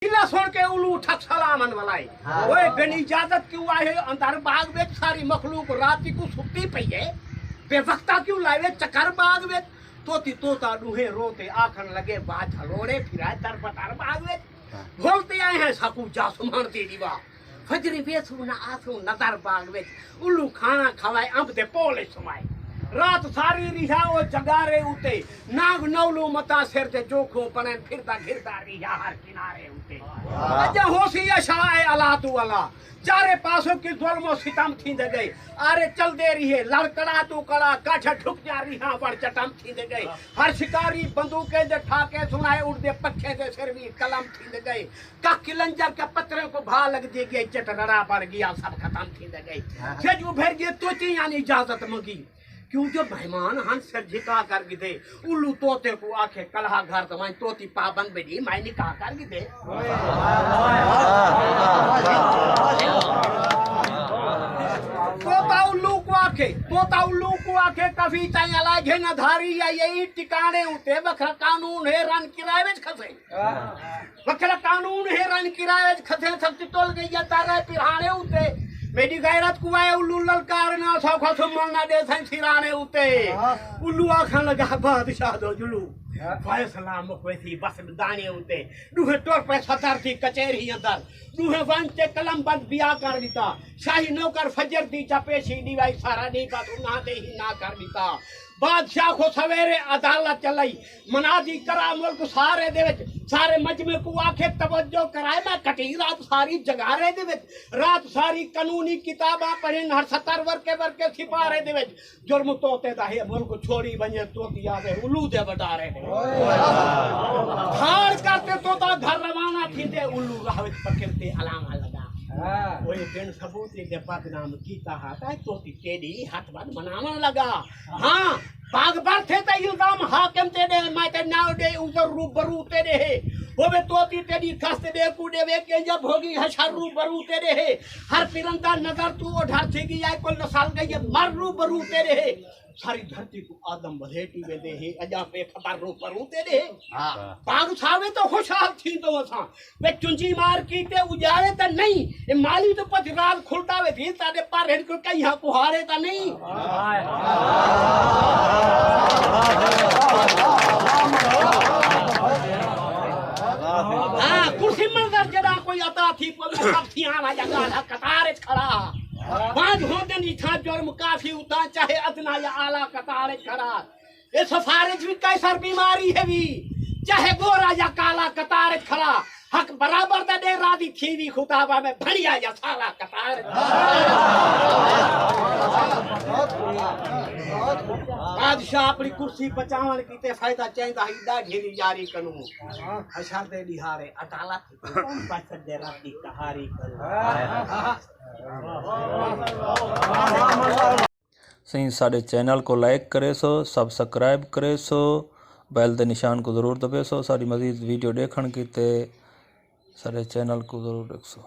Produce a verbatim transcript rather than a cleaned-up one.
قلعہ سݨ کے الو اٹھک سلامن ولائی۔ اوئے بن اجازت کیوں آئے اندر باغ وچ؟ ساری مخلوق راتی کوں ستی پئی ہے، بے وقتا کیوں لائے وے چکر باغ وچ؟ طوطی طوطا ݙوہیں رو تے آکھݨ لڳے، واہ جھلوڑے پھرائے در بدر باغ وچ۔ بھل تے آئے ہیں ساکوں جاسمان دی ݙیوا، فجری ویسوں نہ آسوں نظر باغ وچ۔ الو کھانا کھوائے امب دے پول اچ سمائے۔ رات ساری ریہا او جگارے اتے، نانگ نولو متاثر تے جوکھوں بݨن پھردا گھردا ریہا ہر کنارے اتے۔ اڄاں ہوسی اشاء الا توں الا، چارے پاسوں کی ظلم و ستم تھیندے ڳئے۔ آرے چلدے ریہے لڑ کڑا توں کڑا، کاٹھ ڈھک جا ریہاں وڑ چٹم تھیندے ڳئے۔ ہر شکاری بندوقیں دے ٹھاکے سݨائے، اݙدے پکھیں دے سر وی قلم تھیندے ڳئے۔ کاکی لنجر کے پتریں کوں بھا لڳدی ڳئی، چٹ رڑا بݨ ڳیا، سب ختم تھیندے ڳئے۔ جج ابھر ڳئے، طوطی یعنی اجازت منگی، کیوں جو مہمان ہن سر جھکا کر گھدے۔ الو طوطے کوں آکھے، کلہا گھر تے ونڄ، طوطی پابند بݨی، میں نکاح کر گھدے۔ طوطا الو کوں آکھے، طوطا الو کوں آکھے، کفی تائیں الا گھن ادھاری آئی اے، ٹکاݨے اتے وکھرا قانون ہے، رن کرائے وچ کھسے۔ وکھرا قانون ہے، رن کرائے وچ کھسے، سختی تل ڳئی ہے تارے پرہاݨے اتے۔ میݙی غیرت کوں آئے الو للکارݨا، سوکھا سمݨ نہ ݙیسیں سراݨے اتے۔ الو آکھݨ لڳا، بادشاہ دو جلو، فیصلہ مکویسی بس داݨے اتے۔ ݙوہیں ٹر پئے صدر دی کچہری اندر، ݙوہیں ونڄ تے قلم بند بیا کر ݙتا۔ شاہی نوکر فجر دی چاپیشی ݙیوائی، سارا ݙینہہ بس انہاں دے ہی نہ کر ݙتا۔ بادشاہ کوں سویرے عدالت چلائی، منادی کرا ملک سارے دے وچ، سارے مجمع کوں آکھے توجہ کرائے، میں کٹی رات ساری جگارے دے وچ، رات ساری قانونی کتاباں پڑھن، ہر ستر ورقے ورقے سپارے دے وچ۔ جرم طوطے دا ہے، ملک چھوڑی ونڄے، طوطی آوے الو دے وڈارے دے۔ دھاڑ کر تے طوطا گھر روانہ تھیندے، الو راہ وچ پکڑ تے الاوݨ لڳا۔ اوئے بن ثبوت دے بدنام کیتا ہا، تاں طوطی تیݙی ہتھ ودھ مناوݨ لڳا۔ ہاں، باغ برتھے تے الزام حاکم تیݙے، میں تے نہ ݙے عذر روبرو تیݙے ہے۔ ہووے طوطی تیݙی کھست ݙے کوں ݙیوے، کینجا بھوڳی حشر روبرو تیݙے ہے۔ ہر پرندہ نظر توں اوڈھر تھی ڳئی ہے، کل نسل ڳئی ہے، مر روبرو تیݙے ہے۔ ساری دھرتی کوں آدم ولھیٹی ویندے ہے، اڄاں بے خبر روبرو تیݙے ہے۔ ہاں۔ باغ ساوے تاں خوشحال تھیندوں اساں، وے چنجی مار کیتے اڄاڑے تاں نئیں۔ اے مالی توں پچھ راز کھلدا وے، دھی تاݙے پر ہن کوئی کہیں کہاڑے تاں نئیں۔ ہاں، کرسی منظر جݙاں کوئی عطا تھی پوے، سب تھیاں والا جا ڳالھا قطار اچ کھڑا۔ ونڄ ہوندن جتھاں جرم کافی، اتھاں چاہے ادنیٰ یا اعلیٰ قطار اچ کھڑا۔ اے سفارش وی قیصر بیماری ہے وی، چاہے گورا یا کالا قطار اچ کھڑا، حق برابر دا ݙے، راضی تھی وی خدا، بھاویں بھݨیا یا سالا قطار اچ۔ بادشاہ اپݨی کرسی بچاوݨ کیتے فائدہ چاہندا ہئی، ݙاڈھے دی یاری کنوں۔ حشر دے ݙیہاڑے عدالت کوں کون پچھ سڳدے، رب دی قہاری کنوں۔ سئیں، ساݙے چینل کوں لائک کریسو، سبسکرائب کریسو، بیل دے نشان کوں ضرور دبیسو۔ ساݙی مزید ویڈیو ݙیکھݨ کیتے ساݙے چینل کوں ضرور ݙیکھسو۔